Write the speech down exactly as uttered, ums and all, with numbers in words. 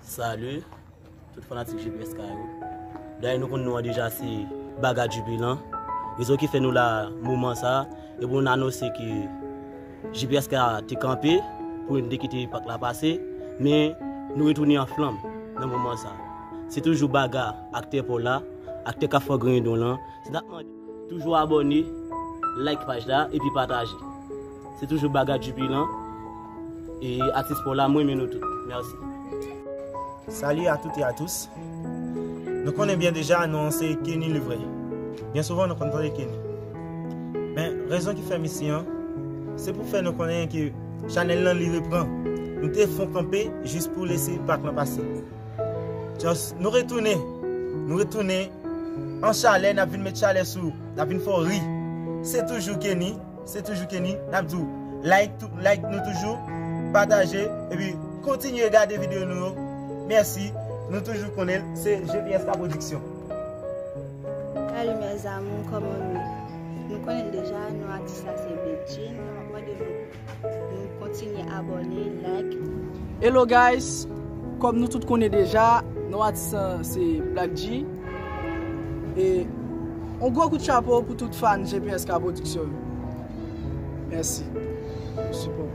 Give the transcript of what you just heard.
Salut, tout fanatik G P S K yo. Dayè nou konn nou an deja se Baga Jubilan. Rezon ki fè nou la moman sa, e pou n anonse ke G P S K te kanpe pou n te kite pak la pase, men nou retounen an flanm nan moman sa. Se toujou Baga, aktè pa w la, aktè k ap fè griyen don lan. Se n ap mande toujou abòne, like paj la, epi pataje. Se toujou Baga Jubilan, e atis pa w la, mwen renmen nou tout. Mèsi. Salut à toutes et à tous. Nou konnen byen deja non an se Kenny Livre. Byen souvan nou konn tande Kenny. Men rezon ki fè m isi an, se pou fè nou konnen ke chanèl lan li repran. Nou te fon kanpe jis pou lese pak lan pase. Just, nou retounen. Nou retounen an chalè, n ap vin met chalè sou, n ap vin fè w ri. Se toujou Kenny, se toujou Kenny. N ap di w, like, tou, like nou toujou, pataje, epi kontinye gade videyo nou yo. Mèsi. Nou toujou konnen l, se G P S K Production. Salut mes amours, kòman nou ye? Nou konnen l deja, non atis la se Black G, nou ap mande nou, nou kontinye abòne, like. Hello guys, kòm nou tout konnen deja, non atis lan se Black G. E yon gwo kout chapo pou tout fan G P S K Production yo. Mèsi pou sipò.